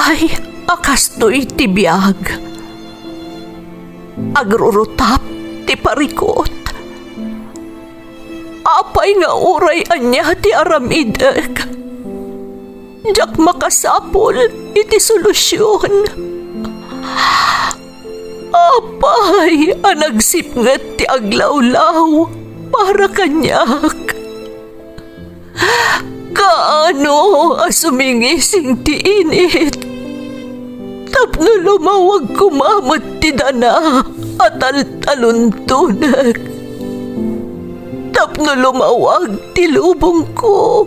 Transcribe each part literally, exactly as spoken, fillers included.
Ay, a kastoy ti biag. Agrurutap ti parikut. Apay nga uray ania ti aramidek, diak makasapul iti solusion. Apay a nagsipnget ti aglawlaw para kaniak? Kaano a sumingising ti init tapno lumawag koma met ti dana a taltaluntonek, tapno lumawag ti lubongko?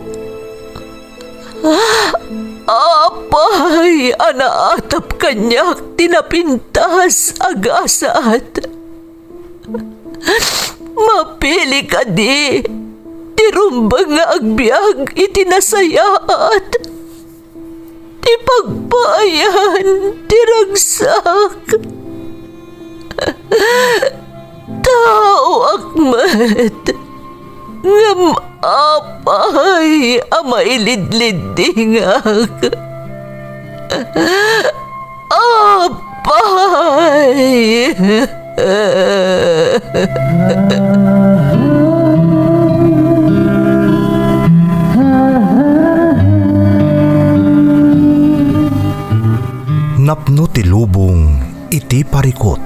Apay a naatap kaniak ti napintas a gasat? Mapili kadi ti rumbeng nga agbiag iti nasayaat, ti pagpaayan ti ragsak? Taoak met, ngem apay a mailidliddingak? Apay! Napno ti lubong iti parikut.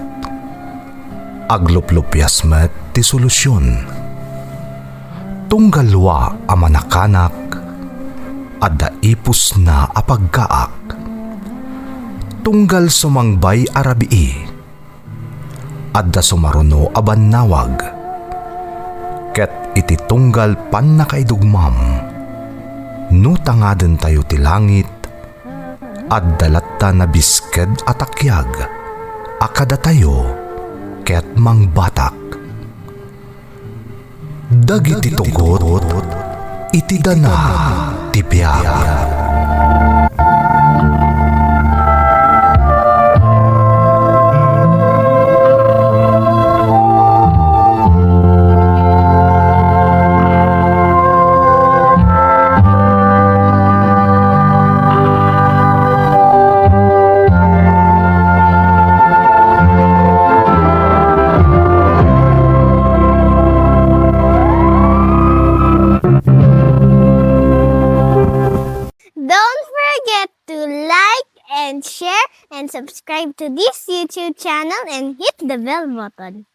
Agluplupias met ti solusion. Tunggal lua a manakanak, adda ipusna a pagkaak. Tunggal sumangbay a rabii, adda sumaruno a bannawag. Ket iti tunggal pannakaidugmam, no tangadentayo ti langit, adda latta nabisked a takiag a kadatayo ket mangbatak. Dagiti tugot iti dana ti biag. Don't forget to like and share and subscribe to this YouTube channel and hit the bell button.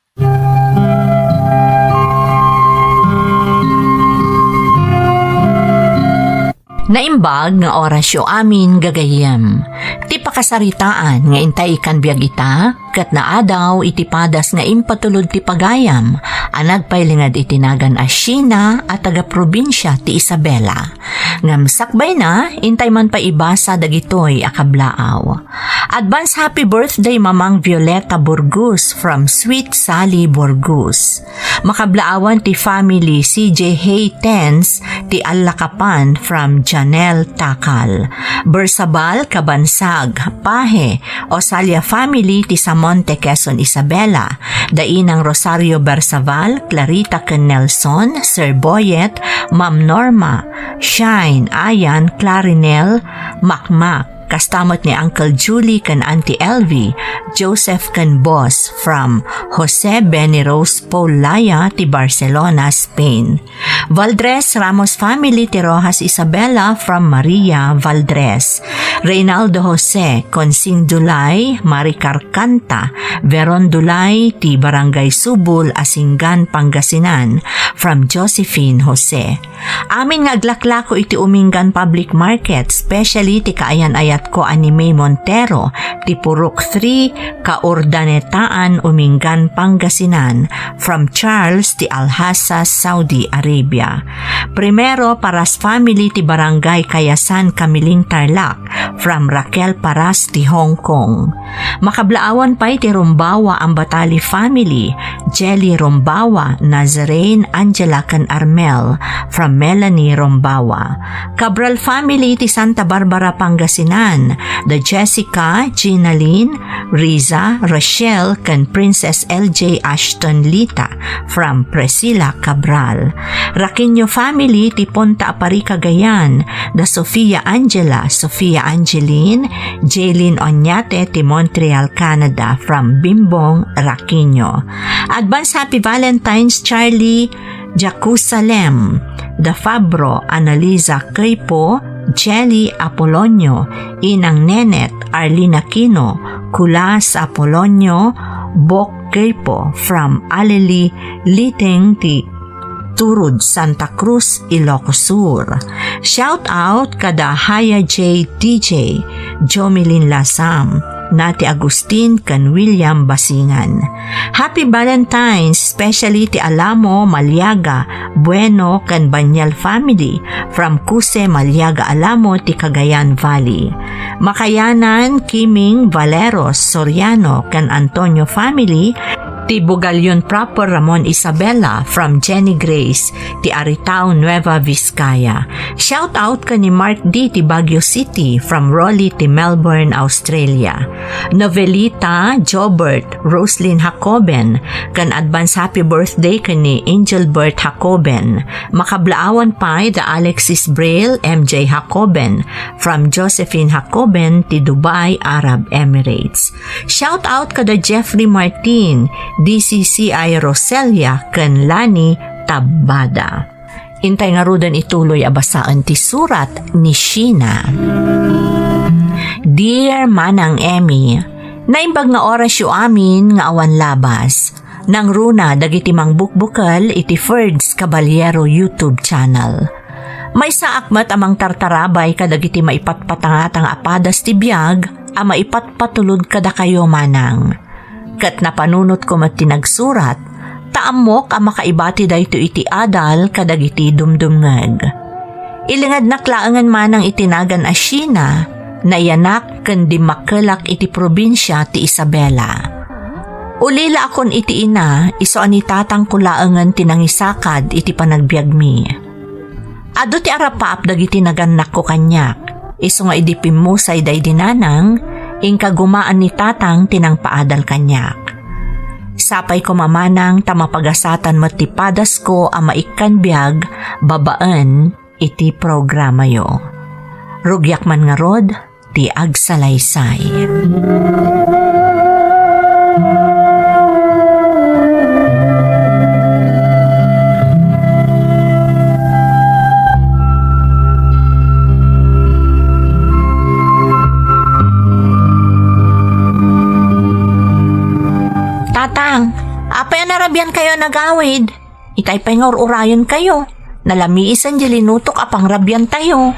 Naimbag nga orasyo amin, gagayyem. Ti pakasaritaan nga intay ikan biag ita, ket naadaw iti padas nga impatulod ti pagayam a nagpailinged iti nagan a Sheena a taga-probinsia ti Isabela. Ngem sakbayna, intay man pay ibasa dagitoy a kablaaw. Advance happy birthday, Mamang Violeta Burgos from Sweet Sally Burgos. Makablaawan ti family C J Haytens ti Allakapan from Janelle Takal. Bersabal, Kabansag, Pahe, Osalia family ti Samonte, Quezon, Isabela. Da Inang Rosario Bersabal, Clarita ken Nelson, Sir Boyet, Ma'am Norma, Shine, Ayan, Clarinel, Makmak. Kasta met ni Uncle Julie ken Auntie Elvie, Joseph ken Boss from Jose Benny Rose Paul Laya ti Barcelona, Spain. Valdres Ramos family ti Rojas Isabela from Maria Valdres. Reynaldo Jose, Consing Dulay, Maricar Canta, Veron Dulay ti Barangay Subol, Asingan, Pangasinan from Josephine Jose. Amin nga aglaklako iti Umingan Public Market, especially ti kaayan-ayatko a ni May Montero, ti Purok three, Kaurdanetaan, Umingan, Pangasinan, from Charles ti Alhasa, Saudi Arabia. Primero, Paras family ti Barangay Kayasan, Kamiling, Tarlac, from Raquel Paras ti Hong Kong. Makablaawan pay ti Rumbawa Ambatali family, Jelly Rumbawa, Nazarene, Angela, ken Armel, from Melanie Rumbawa. Cabral family ti Santa Barbara, Pangasinan, da Jessica, Ginalyn, Riza, Rochelle, ken Princess L J Ashton Lita, from Priscilla Cabral. Raqueño family ti Ponta Apari, Cagayan, da Sofia Angela, Sofia Angela, Jeline, Jaylin Oñate ti Montreal, Canada, from Bimbong Raquinho. Advance Happy Valentine's, Charlie Jacusalem, Da Fabro, Annalisa Keipo, Jelly Apolonio, Inang Nenet, Arlene Aquino, Kulas Apolonio, Bok Keipo, from Aleli, Liteng ti Turud, Santa Cruz, Ilocos Sur. Shout out kada Haya J D J, Jomilin Lasam, Nati Agustin, ken William Basingan. Happy Valentine's, especially ti Alamo Maliaga, Bueno, ken Banyal family, from Cuse Maliaga Alamo ti Cagayan Valley. Makayanan, Kiming Valeros Soriano ken Antonio family, ti Bugallon proper, Ramon Isabela, from Jenny Grace, ti Aritao, Nueva Vizcaya. Shout out ken ni Mark D ti Baguio City, from Rolly ti Melbourne, Australia. Novelita, Jobert, Roslyn Jacoben, ken advance happy birthday ken ni Angelbert Jacoben. Makablaawan pay da Alexis Braille, M J Jacoben, from Josephine Jacoben ti Dubai, Arab Emirates. Shout out kada Jeffrey Martin, D C C I Roselia, ken Lani Tabada. Intay ngaruden ituloy a basaen ti surat ni Sheena. Dear Manang Emmy, naimbag nga orasyo amin nga awan labas. Nangruna dagiti mangbukbukel iti Ferds Caballero YouTube channel. Maysaak met a mangtartarabay kadagiti maipatpatangatang a padas ti biag a maipatpatulod kadakayo, Manang. Ket napanunotko met ti nagsurat, ta ammok a makaibati daytoy iti adal kadagiti dumdumngeg. Ilingednak laengen manang iti nagan a Sheena, naiyanak ken dimmakkelak iti probinsia ti Isabela. Ulilaakon iti ina, isu a ni tatangko laengen ti nangisakad iti panagbiagmi. Adu ti arapaap dagiti nagannakko kaniak, isu nga idi pimmusay daydi nanang, inka gumaan ni tatang ti nangpaadal kaniak. Sapay koma manang ta mapagasatan met ti padasko a maikkan biag babaen iti programayo. Rugiak man ngarud ti agsalaysay. Tatang, apay a narabian kayo a nagawid? Itay pay nga ur-urayon kayo. Nalamiisen di linutok a pangrabian tayo.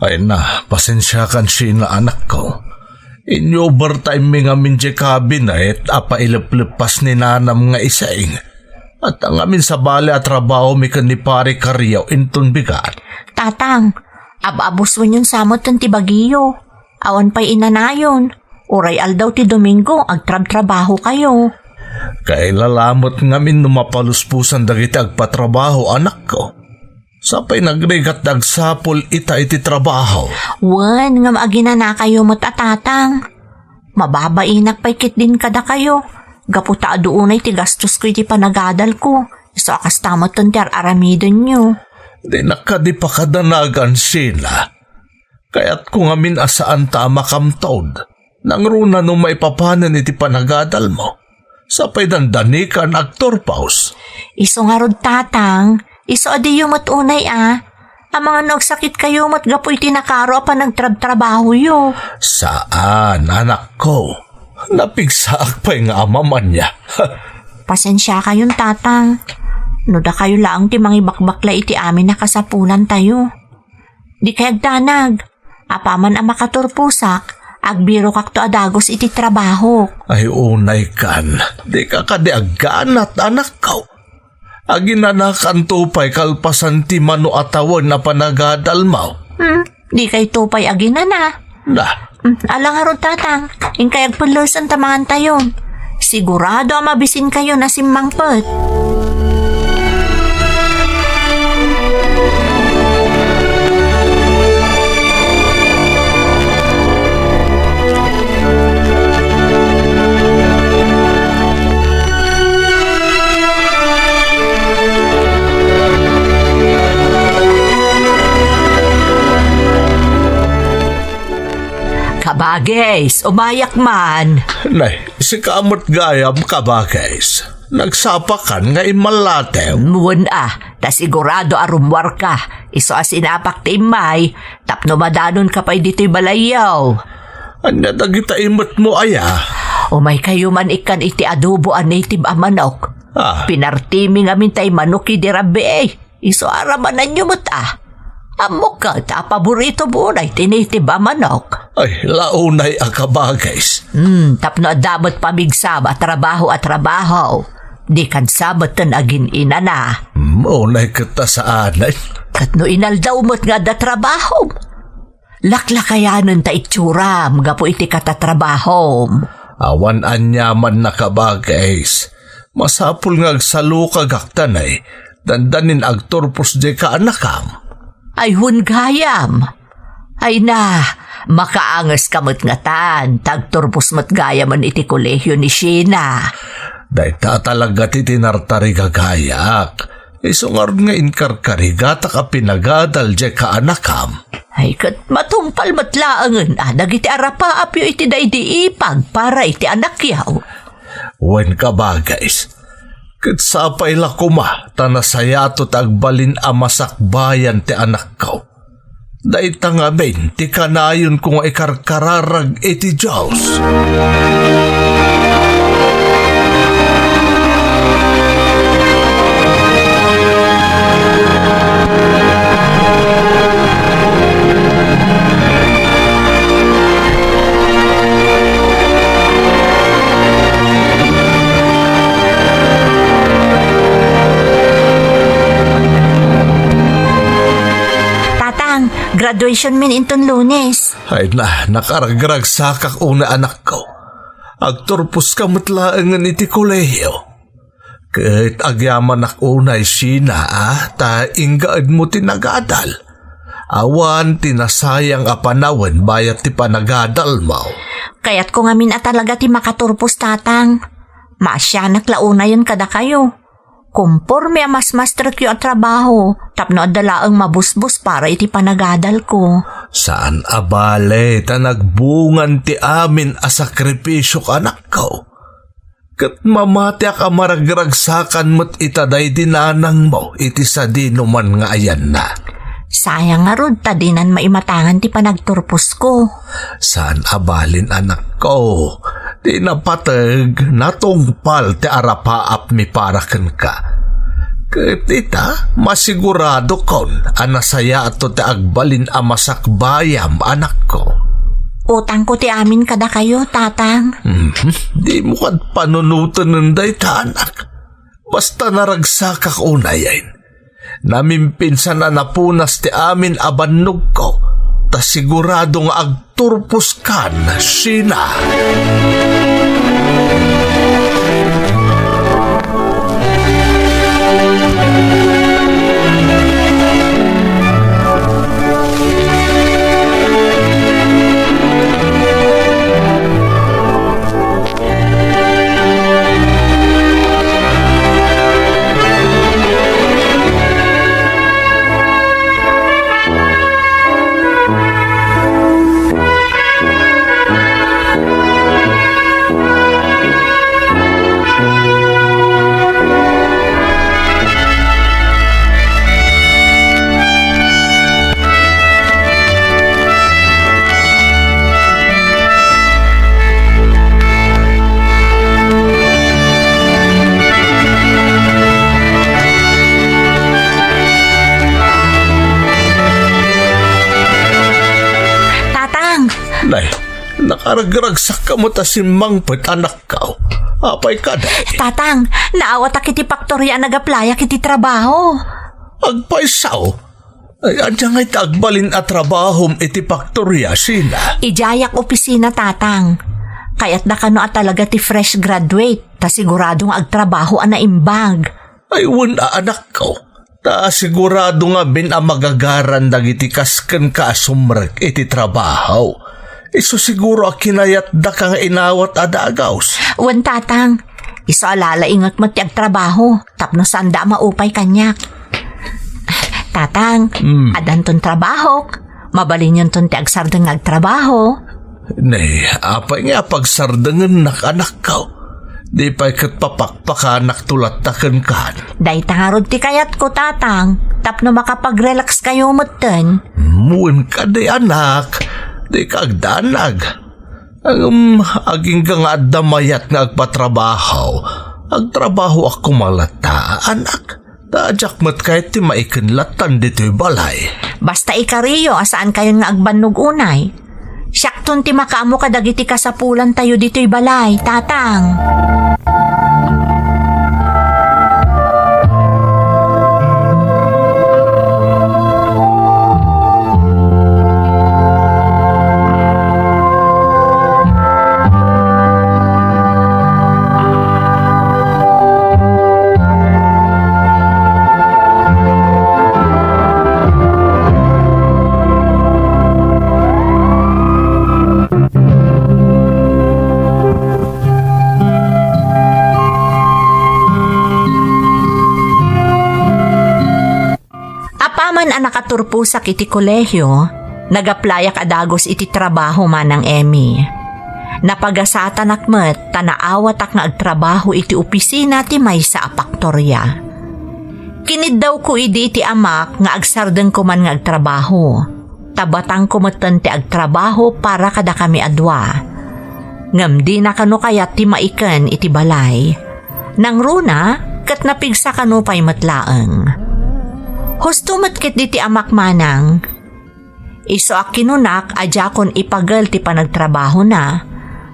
Ay na, pasensiakan Sheena, anakko. In-overtime mi ngamin di cabinet a pailepleppas ni nanam nga iseng. At ang amin sabali a trabaho mi ken ni Pare Carriao inton bigat. Tatang, ab-abuswenyon sa met ti bagiyo. Awan pay inanayon. Uray aldaw ti Domingo, agtrabtrabaho kayo. Kailalamet ngamin no mapaluspusan dagiti agpatrabaho, anakko. Sapay nagrigat ti agsapul ita iti trabaho. Wen, ngem aginana kayo met a tatang. Mababainak pay ketdin kadakayo. Gapu ta adu unay ti gastosko iti panagadalko. Isu a kasta met ti ar-aramidenyo. Dinak kadi pakadanagan, Sheena. Kayatko ngamin a saanta a makamtod. Nangruna no maipapanen iti panagadalmo. Sapay dandanikan agturpos. Isu ngarud, tatang, isu a diyo met unay a. Amangan no agsakit kayo met gapu iti nakaro a panagtrabtrabahoyo. Saan, anakko. Napigsaak pay nga amam ania. Pasensia kayon, tatang. No dakayo laeng ti mangibakbakla iti amin a kasapulan tayo. Di kay agdanag. Apaman a makaturposak, agbirokakto a dagus iti trabahok. Ay, unay kan, dika kadi agganat, anakko. Aginanakanto pay kalpasan ti mano a tawen a panagadalmo. Hmm, di kayto pay aginana. Na. Hmm, ala ngarud, tatang, inkay agpellesen ta mangantayon. Sigurado a mabisin kayo na simmangpet. Agis, umayak man. Nay, sika met gayam, Kabagis. Nagsapakan nga immallatem. Wen a, ta sigurado a rummuarka. Isu a sinapak ti immay, tapno madanonka pay ditoy balayyo. Ania dagita imetmo aya? Umaykayo man ikkan iti adobo a native a manok. Ah. Pinartimi ngamin tay manok idi rabii. Isu a ramananyo met a. Ammok ket a paborito mo unay ti native a manok. Ay, launay a Kabagis. Hmm, tapno adda met pamigsam a trabaho a trabaho. Di kansa met ten agin-inana. Hmm, unay ket ta saanen. Ket no inaldaw met nga adda trabahom. Laklakayanen ta itsuram gapu iti katatrabahom. Awan aniaman a Kabagis. Masapul nga agsalukagak ta nay, dandanin agturpos diay kaanakam. Ay, wen gayam. Ay na, makaangeska met ngatan, ta agturpos met gayamen iti kolehio ni Sheena. Dayta talaga ti tinartarigagayak. Isu ngarud nga inkarkarigatak a pinagadal diay kaanakam. Ay, ket matungpal met laengen a dagiti arapaapyo iti daydi ipag para iti anakyo. Wen, Kabagis, ket sapay la koma ta nasayato ti agbalin a masakbayan ti anakko. Dayta ngamin ti kanayonko nga ikarkararag iti Dios. Tatang, graduation min inton Lunes. Ay na, nakaragragsakak unay, anakko. Agturposka met laengen iti kolehio. Ket agyamanak unay, Sheena, a, ta inggaedmo ti nagadal. Awan ti nasayang a panawen bayat ti panagadalmo. Kayatko ngamin a talaga ti makaturpos, Tatang. Maasianak la unayen kadakayo. Komporme a masmastrekyo a trabaho, tapno adda laeng mabusbos para iti panagadalko. Saan a bale, ta nagbungan ti amin a sakripisiok, anakko. Ket mamatiak a maragragsakan met ita daydi nanangmo iti sadino man nga ayanna. Sayang ngarud ta dinan maimatangan ti panagturposko. Saan a balin, anakko. Ti napateg, natungpal ti arapaapmi para kenka. Ket ita, masiguradokon a nasayato ti agbalin a masakbayam, anakko. Utangko ti amin kadakayo, Tatang. Mhm. Dimo kad panunotenen dayta, anak. Basta naragsakak unayen. Namimpinsan a napunas ti amin a bannogko, ta sigurado nga agturposkan, Sheena. Tatang! Nay, nakaragragsakka met a simmangpet, anakko. Apay kadi? Tatang, naawatak iti paktoria a nagaplayak iti trabaho. Agpayso? Ay, ania ngay ti agbalin a trabahom iti paktoria, Sheena? Idiayak opisina, Tatang. Kayatda kano a talaga ti fresh graduate, ta sigurado nga agtrabaho a naimbag. Ay, wen a, anakko. Ta sigurado ngamin a magagaran dagiti kas kenka a sumrek iti trabaho. Isu siguro a kinayatdaka nga inawat a dagus. Wen, Tatang. Isu a lalaingek met ti agtrabaho, tapno saanda a maupay kaniak. Tatang, hmm, addanton trabahok. Mabalinyonton ti agsardeng nga agtrabaho. Nay, apay nga pagsardengennak, anakko? Di pay ket papakpakanak to latta kenkan. Dayta ngarud ti kayatko, Tatang, tapno makapag-relax kayo metten. Wen kadi, anak, di ka agdanag. Ngem agingga nga adda mayat nga agpatrabaho, agtrabahoak koma latta, anak. Ta diak met kayat ti maiken lattan ditoy balay. Basta ikariyo a saan kayon nga agbannog unay. Siakton ti makaammo kadagiti kasapulantayo ditoy balay, Tatang. Apaman a nakaturposak iti kolehio, nagaplayak a dagus iti trabaho, Manang Emmy. Napagasatanak met ta naawatak nga agtrabaho iti opisina ti maysa a paktoria. Kiniddawko idi iti amak nga agsardengko man nga agtrabaho. Tabatangko metten ti agtrabaho para kadakami a dua. Ngem dina kano kayat ti maiken iti balay. Nangruna, ket napigsa kano pay met laeng. Husto met ketdi ti amak, Manang. Isu a kinunak a diakon ipagel ti panagtrabahona,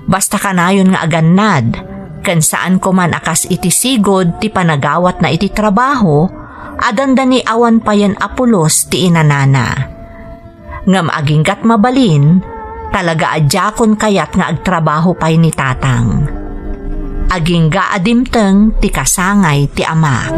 basta kanayon nga agannad, ken saan koman a kas iti sigud ti panagawatna iti trabaho, a dandani awan payen a pulos ti inanana. Ngem aginggat mabalin, talaga a diakon kayat nga agtrabaho pay ni Tatang. Agingga a dimteng ti kasangay ti amak.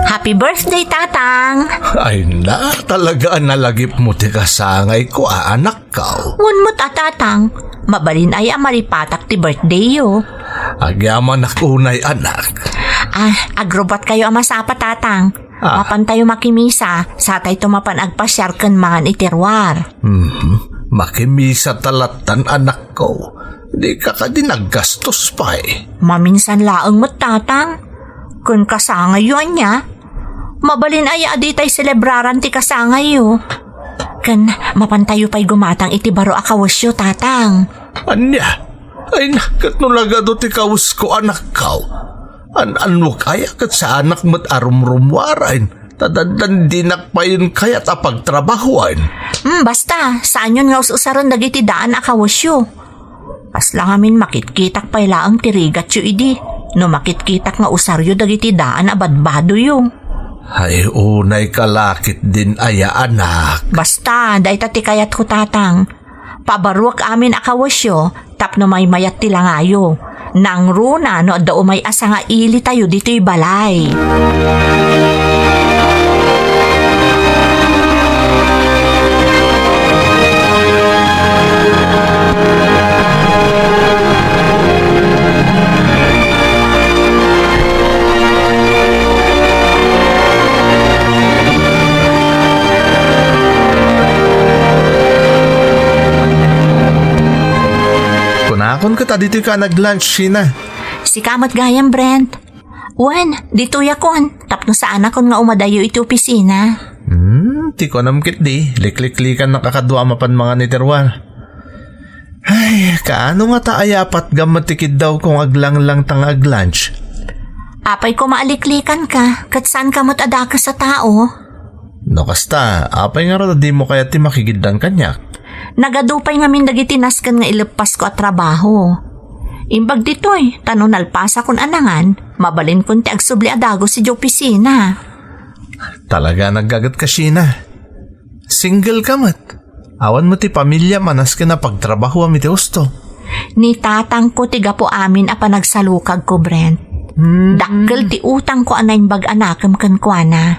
Happy birthday, Tatang! Ay na, talaga a nalagipmo ti kasangayko, a, anakko. Wen met a, Tatang. Mabalin aya a malipatak ti birthdayyo. Agyamanak unay, anak. Ah, agrubatkayo a masapa, Tatang. Ah. Mapantayo makimisa, satayto mapan agpasiar ken mangan iti ruar. Mhm. Makimisa ta lattan, anakko. Dika kadi naggastos pay. Maminsan laeng met, Tatang. Ken kasangayyo ania? Mabalin aya a ditay selebraran ti kasangayyo. Ken mapantayo pay gumatang iti baro a kawesyo, Tatang. Ania? Ay na, ket no nagadu ti kawesko, anakko. An-annuak aya ket saanak met a rumrummuaren, ta dandan dinak payen kayat a pagtrabahoen. Hmm, basta, saanyon nga us-usaren dagiti daan a kawesyo. Kasla ngamin makitkitak pay laeng ti rigatyo idi, no makitkitak nga usaryo dagiti daan a badbadoyo. Ay, unay ka la ketdin aya, anak. Basta, dayta ti kayatko, Tatang. Pabaruek amin a kawesyo tapno maymayat ti langayo. Nangruna no adda umay a sangailitayo ditoy balay. Kunakon ket aditoy ka nag-lunch, Sheena. Sika met gayam, Brent. Wen, ditoyakon, tapno saanakon nga umadayo iti opisina. Hmm, ti kunam ketdi, likliklikannak a kadua mapan mangan iti ruar. Ay, kaano ngata a patgam met ti kiddawko nga aglanglang ta nga ag-lunch? Apay koma a liklikanka, ket saanka met a dakes a tao? No kasta, apay ngarud a dimo kayat ti makigiddan kaniak? Nagadu pay ngamin dagiti nasken nga ileppasko a trabaho. Imbag ditoy, ta no nalpasakon a nangan, mabalinkon ti agsubli a dagus idiay opisina. Talaga a naggaget ka, Sheena. Single ka met. Awan met ti pamiliam a nasken a pagtrabahoam iti husto. Ni tatangko ti gapu amin a panagsalukagko, Brent. Hmm. Dakkel ti utangko a naimbag a nakem kenkuana.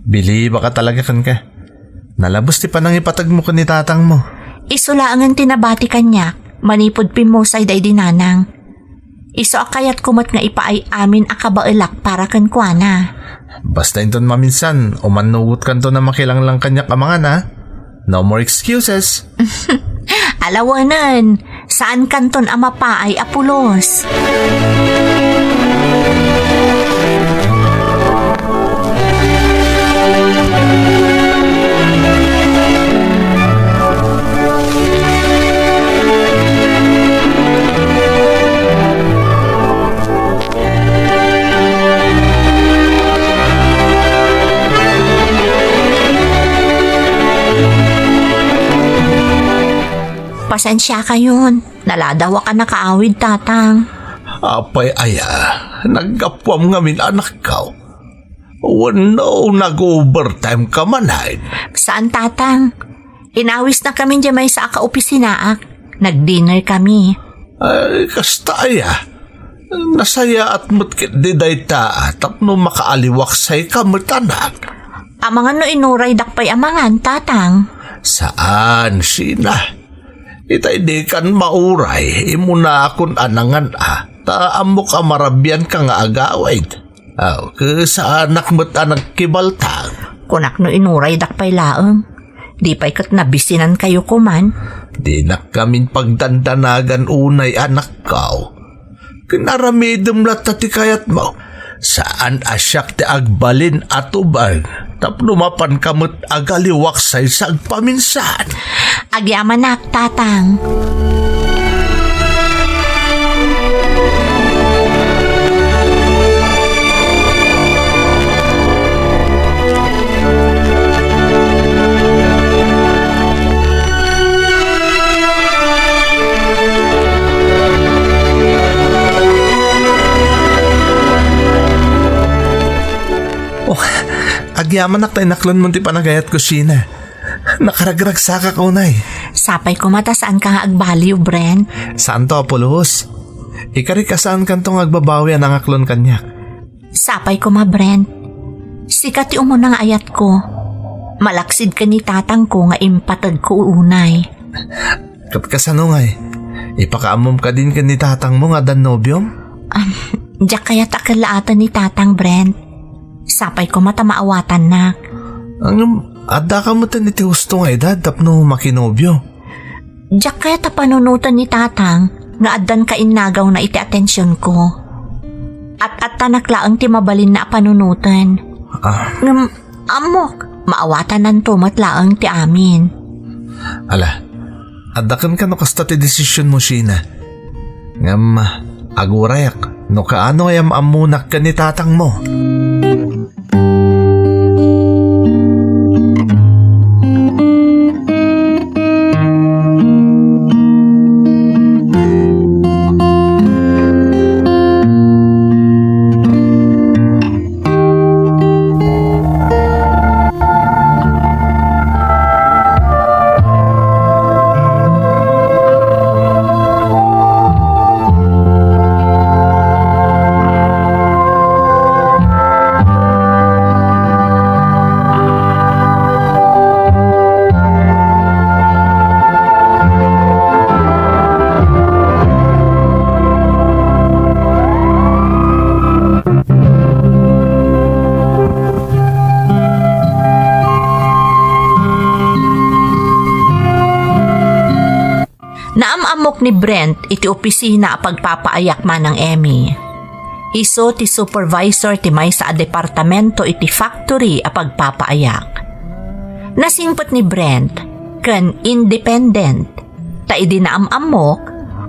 Bilibak a talaga kenka. Nalabes ti panangipategmo ken ni tatangmo. Isu laengen ti nabati kaniak manipud pimmusay daydi nanang. Isu a kayatko met nga ipaay amin a kabaelak para kenkuana. Basta inton maminsan, umannugotkanton a makilanglangkaniak a mangan, a? No more excuses. Alawenen, saankanton a mapaay a pulos. Pasensiakayon, naladawak a nakaawid, Tatang. Apay aya, naggapuam ngamin, anakko? Wenno nag-overtime ka manen? Saan, Tatang. Inawisnakami diay maysa a kaopisinaak. Nag-dinner kami. Ay, kasta aya. Nasayaat met ketdi dayta tapno makaaliwaksayka met, anak. Amangan no inuraydak pay a mangan, Tatang. Saan, Sheena. Itay dikan mauray, imunakon a nangan a, ta ammok a marabianka nga agawid. Aw, ket saanak met a nagkibaltang. Kunak no inuraydak pay laeng. Di pay ket nabisinankayo koman. Dinakkamin pagdandanagan unay, anakko. Ken aramidem latta ti kayatmo. Saan a siak ti agbalin a tubeng tapno mapanka met agaliwaksay sa agpaminsan. Agyamanak, Tatang. Oh, agyamanak ta inaklonmon ti panagayatko, Sheena. Nakaragragsakak unay. Sapay koma ta saanka nga agbaliw, Brent. Saanto a pulos. Ikarik a saankanto nga agbabawi a nangaklon kaniak. Sapay koma, Brent. Sika ti umuna nga ayatko. Malaksid ken ni tatangko nga impategko unay. Ket kasano ngay? Ipakaammom kadin ken ni tatangmo nga addan nobiom? Am, diak kayat a kellaaten ni tatang, Brent. Sapay koma ta maawatannak. Ngem, addaka metten iti husto nga edad tapno makinobio. Diak kayat a panunoten ni tatang nga addan kainnagawna iti atensionko. At-attanak laeng ti mabalinna a panunoten. Ah. Ngem, ammok, maawatannanto met laeng ti amin. Ala, adda kenka no kasta ti desisionmo, Sheena. Ngem, agurayak no kaano nga yam-ammonak ken ni tatangmo. Naam-ammok ni Brent iti opisina a pagpapaayak, Manang Emmy. Isu ti supervisor ti maysa a departamento iti factory a pagpapaayak. Nasingpet ni Brent ken independent, ta idi naam-ammok,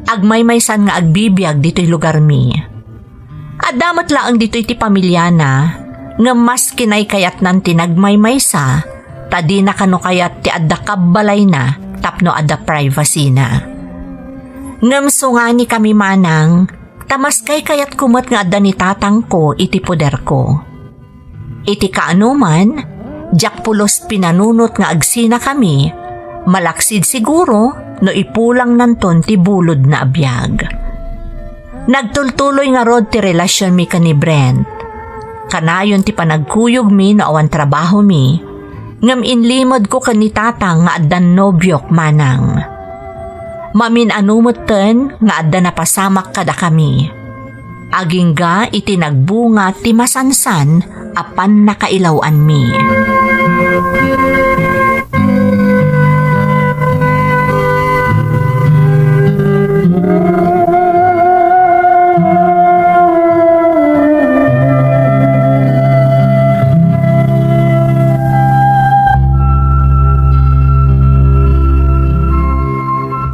agmaymaysan nga agbibiag ditoy lugarmi. Adda met laeng ditoy ti pamiliana, ngem mas kinaykayatnan ti nagmaymaysa, ta dina kano kayat ti adda kabbalayna tapno adda privacy-na. Ngem sungani kami manang, ta mas kaykayatko met nga adda ni tatangko iti poderko. Iti kaanoman, diak pulos pinanunot nga agsinakami, malaksid siguro no ipulangnanton ti bulodna a biag. Nagtultuloy ngarud ti relasionmi ken ni Brent. Kanayon ti panagkuyogmi no awan trabahomi, ngem inlimedko ken ni Tatang nga addan nobiok manang. Mamin-ano metten nga adda napasamak kadakami. Agingga iti nagbunga ti masansan a pannakailaw-anmi.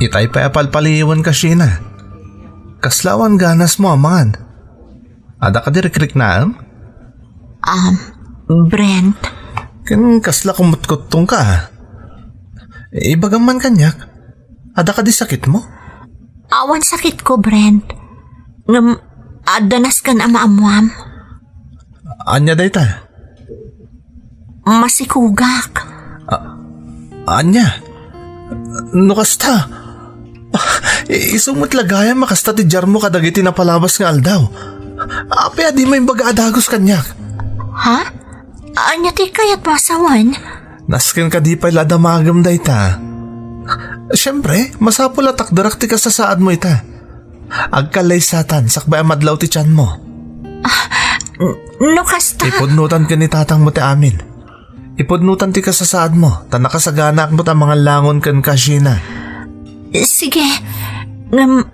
Itay pay a palpaliiwenka, Sheena. Kasla awan ganasmo a mangan? Adda kadi rikriknaem? Um, Brent. Ken kasla kumutkuttongka, a? Ibagam man kaniak, adda kadi sakitmo? Awan sakitko, Brent. Ngem adda nasken a maammoam. Ania dayta? Masikogak. A-, ania? No kasta, ah, i-, isu met la gayam a kasta ti diarmo kadagiti napalabas nga aldaw. Apay a dimo imbaga a dagus kaniak? Ha? Ania ti kayatmo a sawen? Nasken kadi pay la a damagem dayta. Siempre, masapul a takderak ti kasasaadmo ita. Agkallaysatan sakbay a madlaw ti tianmo. Ah, n-, no kasta. Ipudnotan ken ni tatangmo ti amin. Ipudnotan ti kasasaadmo, ta nakasaganaak met a mangallangon kenka, Sheena. Sige, ngem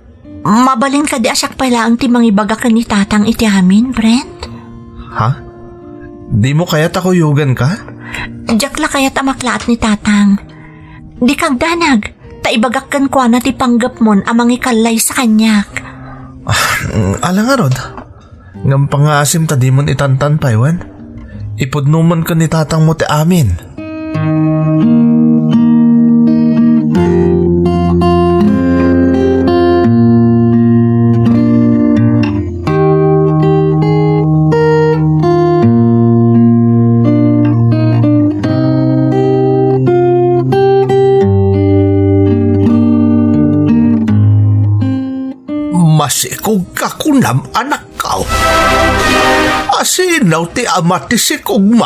mabalin kadi a siak pay laeng ti mangibaga ken ni tatang iti amin, Brent? Ha? Dimo kayat a kuyoganka? Diak la kayat a maklaat ni tatang. Dika agdanag, ta ibagak kenkuana ti panggepmon a mangikallaysa kaniak. Ah, ala ngarud. Ngem pangngaasim ta dimon itantan pay, wen? Ipudnomon ken ni tatangmo ti amin. Masikogka kunam, anakko? Asino ti ama ti sikogmo?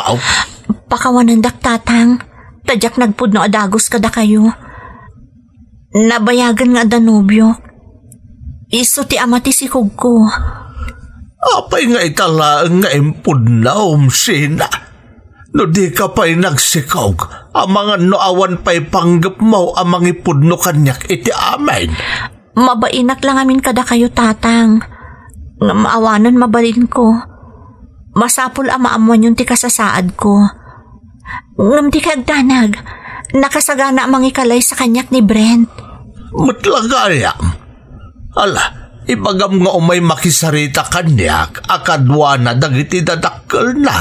Pakawanendak, tatang, ta diak nagpudno a dagus kadakayo. Nabayagen nga adda nobiok. Isu ti ama ti sikogko. Apay nga ita laeng nga impudnom, Sheena? No dika pay nagsikog, amangan no awan pay panggepmo a mangipudno kaniak iti amin. Mabainak la ngamin kadakayo, tatang. Ngem awanen mabalinko. Masapul a maammoanyon ti kasasaadko. Ngem dika agdanag, nakasagana a mangikallaysa kaniak ni Brent. Met la gayam. Ala, ibagam nga umay makisarita kaniak a kaduana dagiti dadakkelna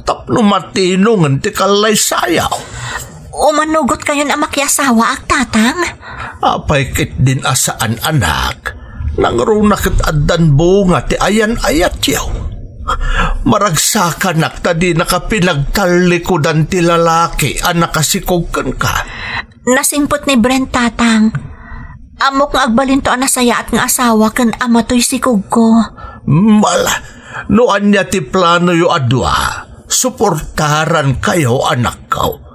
tapno matinongen ti kallaysayo. Umanugot kayon a makiasawaak, tatang? Apay ketdin a saan, anak? Nangruna ket addan bunga ti ayan-ayatyo. Maragsakanak ta dinaka pinagtallikudan ti lalaki a nakasikog kenka. Nasingpet ni Brent, tatang. Ammok nga agbalinto a nasayaat nga asawa ken ama toy sikogko. Mala, no ania ti planoyo a dua, suportarankayo, anakko.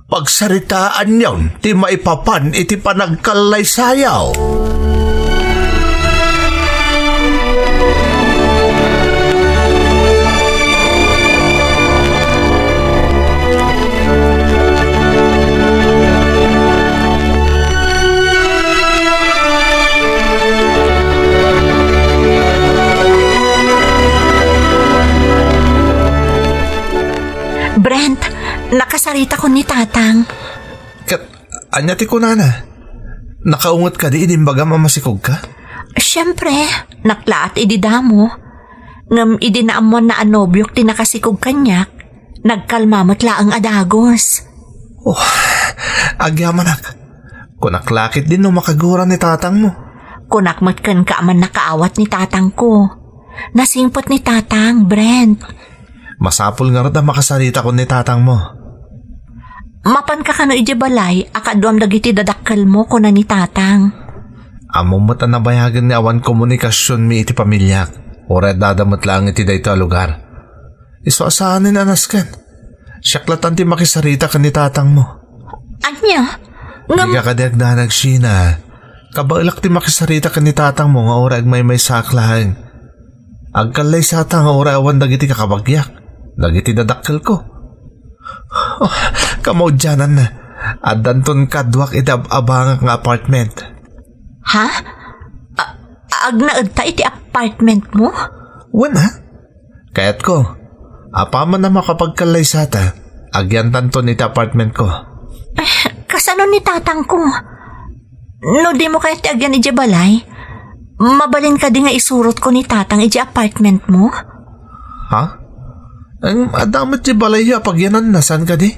Pagsaritaanyon ti maipapan iti panagkallaysayo. Brent, nakasaritakon ni tatang. Ket ania ti kunana? Nakaunget kadi idi imbagam a masikogka? Siempre, naklaat idi damo. Ngem idi naammoanna a nobiok ti nakasikog kaniak, nagkalma met laeng a dagus. Oh, agyamanak. Kunak la ketdin no makagura ni tatangmo. Kunak met kenka a mannakaawat ni tatangko. Nasingpet ni tatang, Brent. Masapul ngarud a makasaritakon ni tatangmo. Mapanka kano idiay balay a kaduam dagiti dadakkelmo, kuna ni tatang. Ammom met a nabayagen nga awan komunikasionmi iti pamiliak, uray addada met laeng iti daytoy a lugar. Isu a saanen a nasken. Siak latta ti makisarita ken ni tatangmo. Ania? Ngem dika kadi agdanag, Sheena. Kabaelak ti makisarita ken ni tatangmo nga uray agmaymaysaak laeng. Agkallaysata nga uray awan dagiti kakabagyak, dagiti dadakkelko. Oh, kamaudiananna, addanton kaduak iti ab-abangak nga apartment. Ha? A-, agnaedta iti apartment mo? Wen, ha? Kayatko, apaman a makapagkallaysata, agyantanton iti apartmentko. Eh, kasano ni tatangko? No dimo kayat ti agyan idiay balay, mabalin kadi nga isurotko ni tatang idiay apartment mo? Ha? Em, adda met ti balayyo a pagyananna, saan kadi?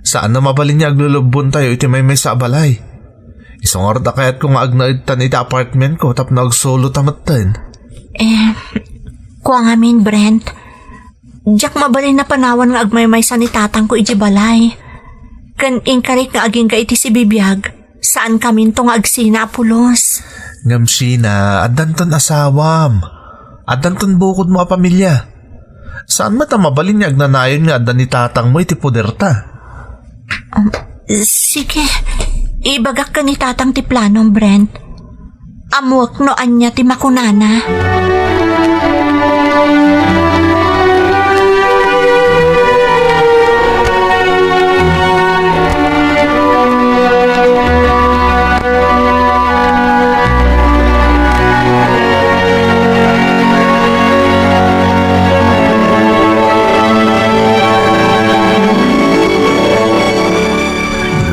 Saan a mabalin nga aglulubbontayo iti maymaysa a balay. Isu ngarud a kayatko nga agnaedtan iti apartmentko tapno agsulota metten. Eh, kua ngamin, Brent, diak mabalin a panawan nga agmaymaysa ni tatangko idiay balay. Ken inkarik nga agingga iti sibibiag, saan kaminto nga agsina a pulos. Ngem, Sheena, addanton asawam. Addanton bukodmo a pamilia. Saan met a mabalin nga agnanayon nga adda ni tatangmo iti poderta? Um, sige, ibagak ken ni tatang ti planom, Brent. Ammoek no ania ti makunana.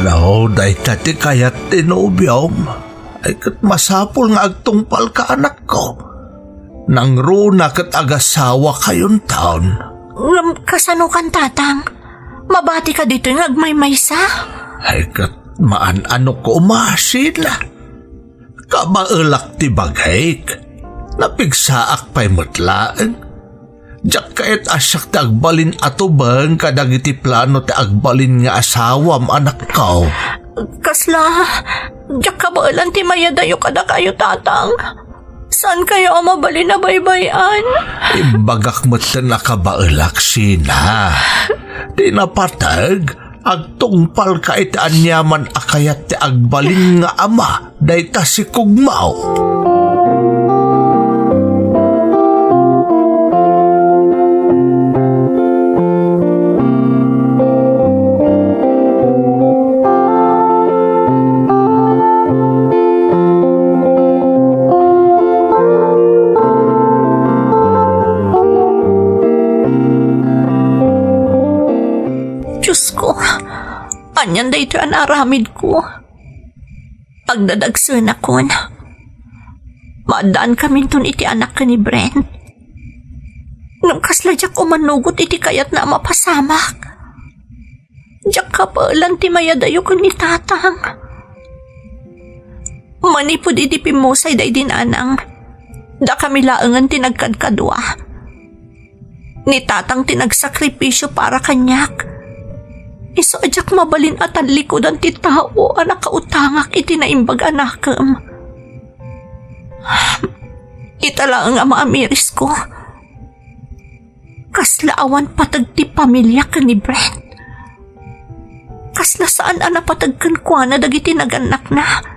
No dayta ti kayat ti nobiom, ay ket masapul nga agtungpalka, anakko. Nangruna ket agasawakayonton. Ngem kasano kan, tatang? Mabatika ditoy nga agmaymaysa? Ay ket maan-ano koma, Sheena. Kabaelak ti bagik. Napigsaak pay met laeng. Diak kayat a siak ti agbalin a tubeng kadagiti plano ti agbalin nga asawam, anakko. Kasla, diak kabaelan ti mayadayo kadakayo, tatang. Saankayo a mabalin a baybay-an? Imbagak metten a kabaelak, Sheena. Ti napateg, agtungpalka iti aniaman a kayat ti agbalin nga ama dayta sikugmo. Diosko, anian daytoy a naaramidko? Agdadagsenakon. Maaddaankaminton iti anak ken ni Brent. Ngem kasla diak umanugot iti kayatna a mapasamak. Diak kabaelan ti mayadayo ken ni tatang. Manipud idi pimmusay daydi nanang, dakami laengen ti nagkadkadua. Ni tatang ti nagsakripisio para kaniak. Isu a diak mabalin a tallikudan ti tao a nakautangak iti naimbag a nakem. Ita laeng a maamirisko. Kasla awan pateg ti pamilia ken ni Brent. Kasla saan a napateg kenkuana dagiti nagannakna.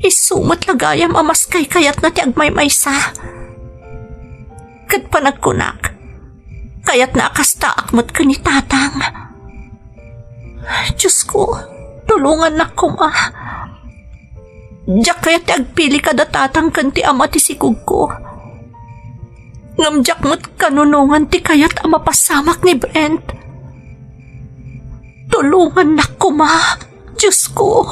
Isu met la gayam a maskaykayatna ti agmaymaysa. Ket panagkunak, kayatna a kastaak met ken ni tatang. Diosko, tulongannak koma. Diak kayat ti agpili kada tatang ken ti ama ti sikugko. Ngem diak met kanunongan ti kayat a mapasamak ni Brent. Tulongannak koma, Diosko.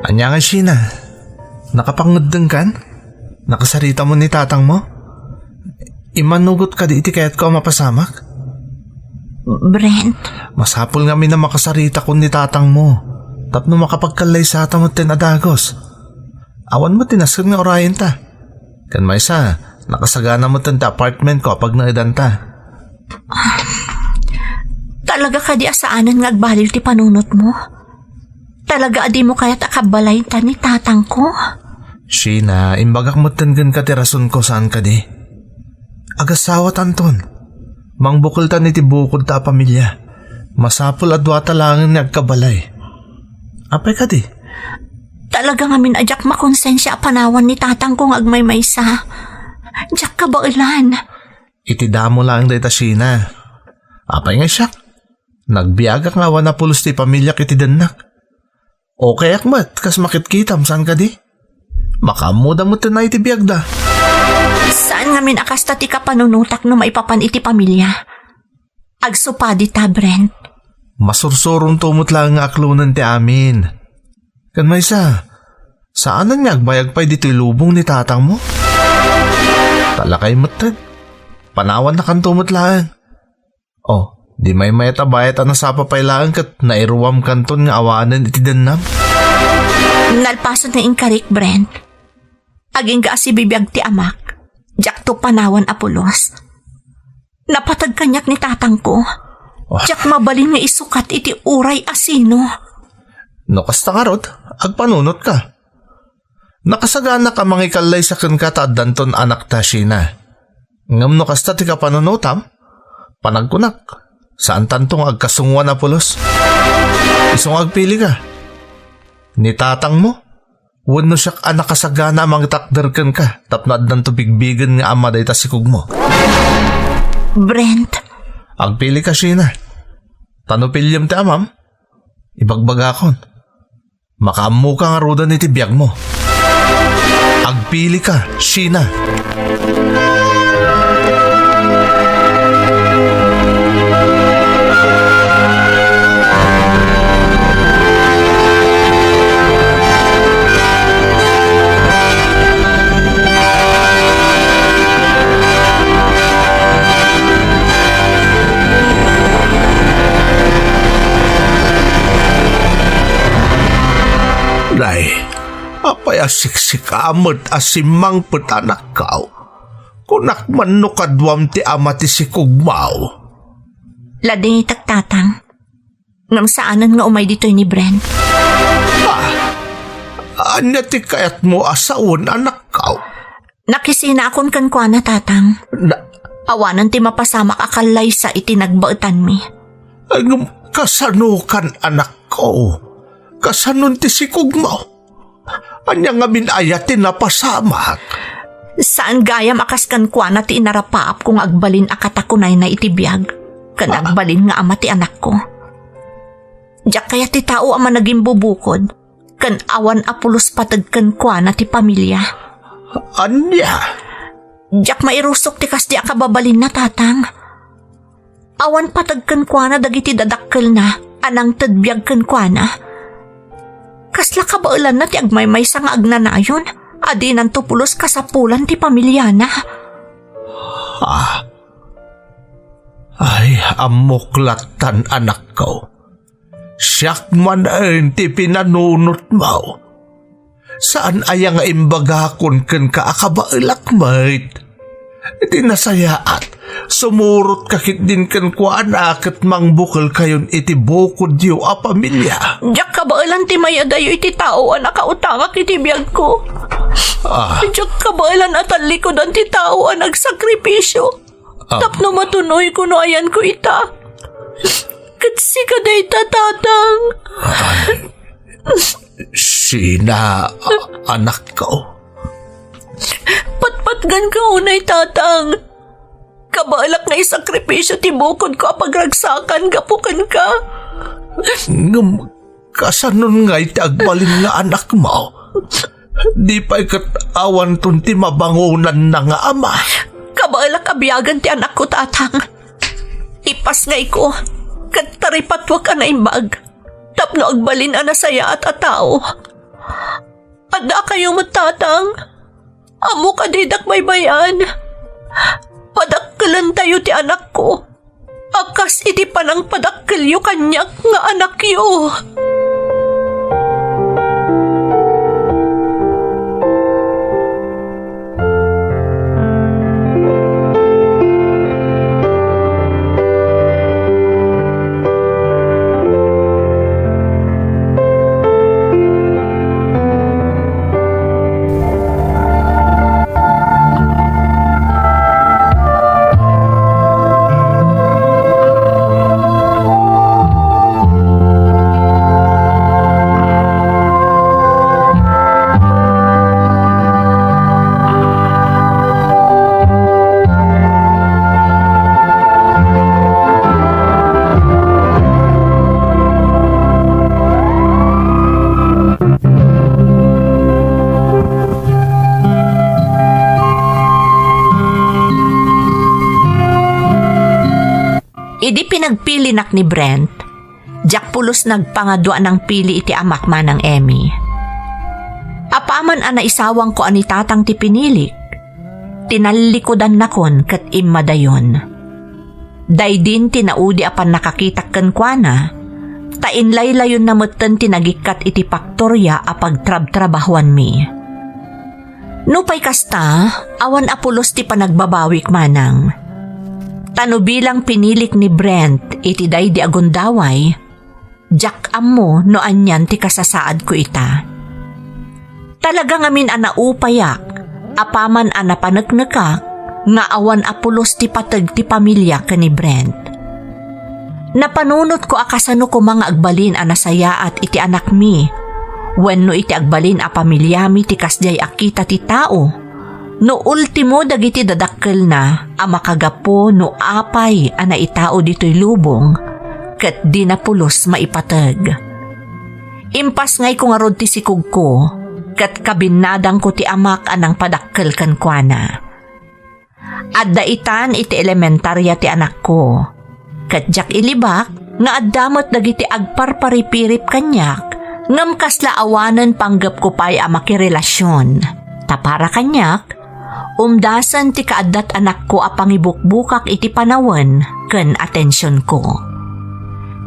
Ania nga, Sheena? Nakapangngeddengkan? Nakasarita mo ni tatangmo? Immanugot kadi iti kayatko a mapasamak? Brent? Masapul ngamin a makasaritakon ni tatangmo tapno makapagkallaysata metten a dagus. Awan met ti nasken nga urayenta. Ken maysa, nakasagana metten ti apartmentko a pagnaedanta. Talaga kadi a saanen nga agbalin ti panunotmo? Talaga a dimo kayat a kabbalayta ni tatangko? Sheena, imbagak metten kenka ti rasonko, saan kadi? Agasawatanton. Mangbukeltan iti bukodta a pamilia. Masapul a duata laengen nga agkabalay. Apay kadi? Talaga ngamin a diak makonsensia a panawan ni tatangko nga agmaymaysa. Diak kabaelan. Iti damo laeng dayta, Sheena. Apay nga siak? Nagbiagak nga awan a pulos ti pamiliak iti dennak. Okayak met kas makitkitam, saan kadi? Makaammoda met ti biagda. Saan ngamin a kasta ti kapanunotak no maipapan iti pamilia? Agsupadi ta, Brent. Masursuronto met laeng nga aklonen ti amin. Ken maysa, saanen nga agbayag pay ditoy lubong ni tatangmo? Talakay metten. Panawannakanto met laeng. Oh, di maymayat a bayat a nasapa pay laeng ket nairuamkanton nga awanen iti dennam. Nalpasen nga inkarik, Brent. Agingga a sibibiag ti amak, diakto panawan a pulos. Napateg kaniak ni tatangko. Oh. Diak mabalin nga isukat iti uray a sino. No kasta ngarud, agpanunotka. Nakasaganak a mangikallaysa kenka ta addanton anakta, Sheena. Ngem no kasta ti kapanunotam, panagkunak, saantanto nga agkasungoan a pulos. Isu nga agpilika. Ni tatangmo, wenno siak a nakasagana a mangitakder kenka tapno addanto bigbigen nga ama dayta sikogmo. Brent. Agpilika, Sheena. Ta no piliem ti amam, ibagbagakon. Makaammoka ngaruden iti biagmo. Agpilika, Sheena. Nay, apay a siksika met a simmangpet, anakko? Kunak man no kaduam ti ama ti sikugmaw. Ladingitek, tatang. Ngem saanen nga umay ditoy ni Brent. Ah, ania ti kayatmo a sawen, anakko? Nakisinaakon kenkuana, tatang. Na- Awanen ti mapasamak a kallaysa iti nagbaetanmi. Ngem kasanokan, anakko? Kasanon ti sikugmo? Ania ngamin aya ti napasamak? Saan gayam a kas kenkuana ti inarapaapko nga agbalin a katakunayna iti biag, ken agbalin nga ama ti anakko. Diak kayat ti tao a managimbubukod, ken awan a pulos pateg kenkuana ti pamilia. Ania? Diak mairusok ti kasdi a kababalinna, tatang. Awan pateg kenkuana dagiti dadakkelna a nangted biag kenkuana. Kasla kabaelanna ti agmaymaysa nga agnanayon a dinanto pulos kasapulan ti pamiliana. Ah. Ay, ammok lattan, anakko. Siak manen ti pinanunotmo. Saan aya nga imbagakon kenka a kabaelak met? Iti nasayaat, sumurotka ketdin kenkuana ket mangbukelkayon iti bukodyo a pamilia. Diak kabaelan ti mayadayo iti tao a nakautangak iti biagko. Ah. Diak kabaelan a tallikudan ti tao a nagsakripisio. Ah. Tapno matunoyko no ayanko ita. Ket sika dayta, tatang. Sina, a-, anakko? Patpatganka unay, tatang. Kabaelak nga isakripisio ti bukodko a pagragsakan gapu kenka. Ngem kasanon ngay ti agbalin nga anakmo? Di pay ket awanton ti mabangonanna nga ama. Kabaelak a biagen ti anakko, tatang. Ipasngayko, ket taripatuak a naimbag, tapno agbalin a nasayaat a tao. Addakayo met, tatang. Ammok a didak baybay-an. Padakkelentayo ti anakko. a kas iti panangpadakkelyo kaniak nga anakyo. Idi pinagpilinak ni Brent, diak pulos nagpangadua a nangpili iti amak, Manang Emmy. Apaman a naisawangko a ni Tatang ti pinilik, tinallikudannakon ket immadayon. Daydin ti naudi a pannakakitak kenkuana, ta inlaylayonna metten ti nagikkat iti paktoria a pagtrabtrabahuanmi. Nupay kasta, awan a pulos ti panagbabawik, Manang. Ta no bilang pinilik ni Brent iti daydi a gundaway, diak ammo no anian ti kasasaadko ita. Talaga ngamin a naupayak, apaman a napaneknekak nga awan a pulos ti pateg ti pamilia ken ni Brent. Napanunotko a kasano koma nga agbalin a nasayaat iti anakmi wenno iti agbalin a pamiliami ti kasdiay a kita ti tao, no ultimo dagiti dadakkelna a makagapu no apay a naitao ditoy lubong ket dina pulos maipateg. Impasngayko ngarud ti sikogko ket kabinnadangko ti amak a nangpadakkel kenkuana. Adda itan iti elementaria ti anakko, ket diak ilibak nga adda met dagiti agparparipirip kaniak, ngem kasla awanen panggepko pay a makirelasion, ta para kaniak, umdasen ti kaaddat anakko a pangibukbukak iti panawen ken atensionko.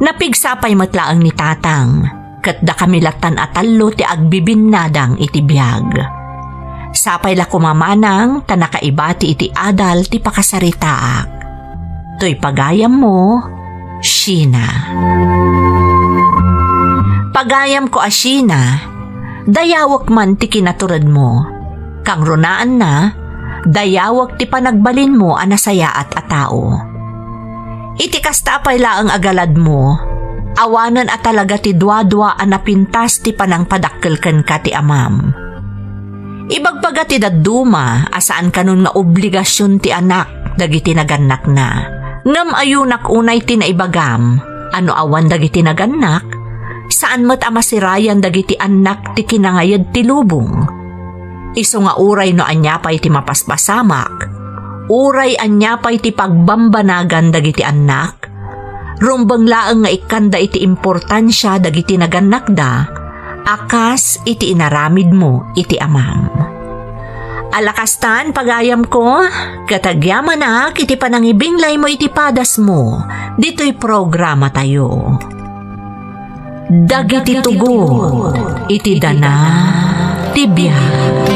Napigsa pay met laeng ni Tatang, ket dakami lattan a tallo ti agbibinnadang iti biag. Sapay la koma, Manang, ta nakaibati iti adal ti pakasaritaak. Toy pagayammo, Sheena. Pagayamko a Sheena, dayawek man ti kinaturedmo. Kangrunaanna, dayawek ti panagbalinmo a nasayaat a tao. Iti kasta pay laeng a galadmo, awanen a talaga ti duadua a napintas ti panangpadakkel kenka ti amam. Ibagbaga ti dadduma a saan kanon nga obligasion ti anak dagiti nagannakna. Ngem ayunak unay ti naibagam a no awan dagiti nagannak, saan met a masirayan dagiti annak ti kinangayed ti lubong. Isu nga uray no ania pay ti mapaspasamak, uray ania pay ti pagbambanagan dagiti annak, rumbeng laeng nga ikkanda iti importansia dagiti nagannakda a kas iti inaramidmo iti amam. Ala kastan, pagayamko, ket agyamanak iti panangibinglaymo iti padasmo ditoy programatayo. Dagiti tugot iti dana ti biag.